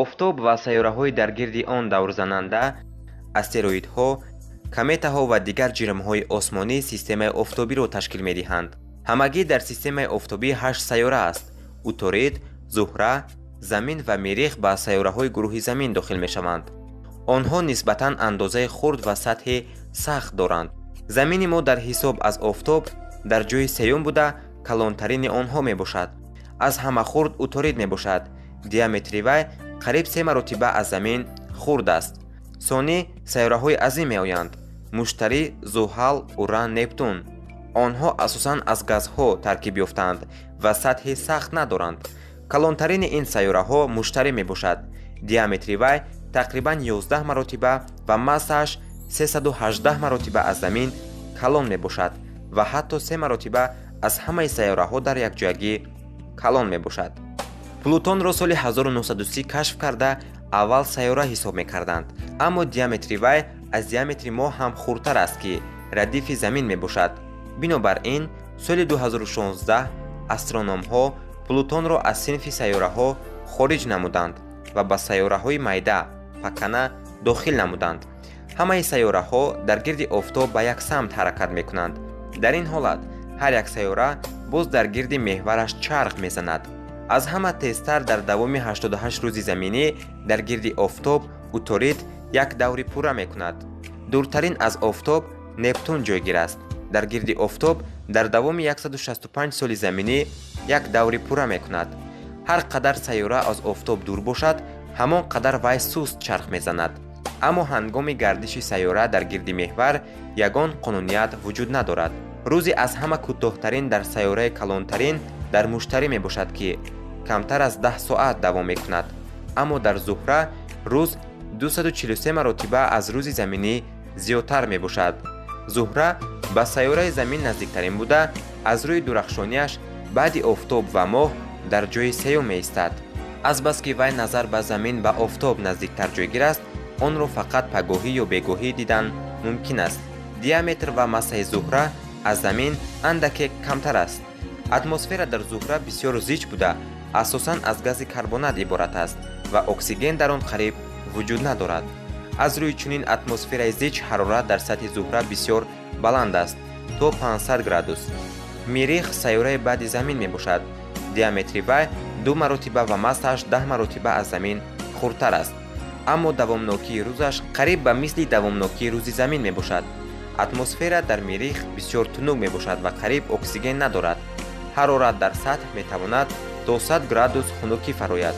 Офтоб ва сайёраҳои дар гирди он даврзананда, астероидҳо, кометаҳо ва дигар ҷирмҳои осмонӣ системаи офтобиро ташкил медиҳанд. Ҳамагӣ дар системаи офтобӣ 8 сайёра аст. Уторид, Зуҳра, Замин ва Миррих ба сайёраҳои гурӯҳи Замин дохил мешаванд. Онҳо нисбатан андозаи хурд ва сатҳи сахт доранд. Замини мо дар ҳисоб аз офтоб дар ҷои сеюм буда, калонтарини онҳо мебошад. Аз ҳама хурд Уторид мебошад. Диаметри вай қариб 3 маротиба аз Замин хурд аст. Сонӣ сайёраҳои азим меоянд: Муштарӣ, Зуҳал, Уран, Нептун. Онҳо асосан аз газҳо таркиб ёфтаанд ва сатҳи сахт надоранд. Калонтарини ин сайёраҳо Муштарӣ мебошад. Диаметри вай тақрибан 11 маротиба ва массааш 318 маротиба аз Замин калон мебошад ва ҳатто 3 маротиба аз ҳамаи сайёраҳо дар якҷоягӣ калон мебошад. Плутонро соли 1930 кашф карда, аввал сайёра ҳисоб мекарданд, аммо диаметри вай аз диаметри Моҳ ҳам хурдтар аст, ки радифи Замин мебошад. Бинобар ин соли 2016 астрономҳо Плутонро аз синфи сайёраҳо хориҷ намуданд ва ба сайёраҳои майда пакана дохил намуданд. Ҳамаи сайёраҳо дар гирди офтоб ба як самт ҳаракат мекунанд. Дар ин ҳолат ҳар як сайёра боз дар гирди меҳвараш чарх мезанад. Аз ҳама тезтар дар давоми 88 рӯзи заминӣ дар гирди офтоб Уторид як даври пурра мекунад. Дуртарин аз офтоб Нептун ҷойгир аст. Дар гирди офтоб дар давоми 165 соли заминӣ як даври пурра мекунад. Ҳар қадар сайёра аз офтоб дур бошад, ҳамон қадар вай суст чарх мезанад. Аммо ҳангоми гардиши сайёра дар гирди меҳвар ягон қонуният вуҷуд надорад. Рӯзи аз ҳама кӯтоҳтарин дар сайёраи калонтарин дар Муштарӣ мебошад, ки камтар аз 10 соат давом мекунад, аммо дар Зуҳра рӯз 243 маротиба аз рӯзи заминӣ зиёдтар мебошад. Зуҳра ба сайёраи Замин наздиктарин буда, аз рӯи дурахшонияш баъди офтоб ва Моҳ дар ҷои сеюм меистад. Азбаски вай назар ба Замин ба офтоб наздиктар ҷойгир аст, онро фақат пагоҳӣ ё бегоҳӣ дидан мумкин аст. Диаметр ва массаи Зуҳра аз Замин андаке камтар аст. Атмосфера дар Зуҳра бисёр зич буда, асосан аз гази карбонат иборат аст ва оксиген дар он қариб вуҷуд надорад. Аз рӯи чунин атмосфераи зич ҳарорат дар сатҳи Зуҳра бисёр баланд аст, то 500 градус. Миррих сайёраи баъди Замин мебошад. Диаметри вай 2 маротиба ва массааш 10 маротиба аз Замин хурдтар аст, аммо давомнокии рӯзаш қариб ба мисли давомнокии рӯзи Замин мебошад. Атмосфера дар Миррих бисёр тунук мебошад ва қариб оксиген надорад. Ҳарорат дар сатҳ метавонад то 100 градус хунукӣ фарояд.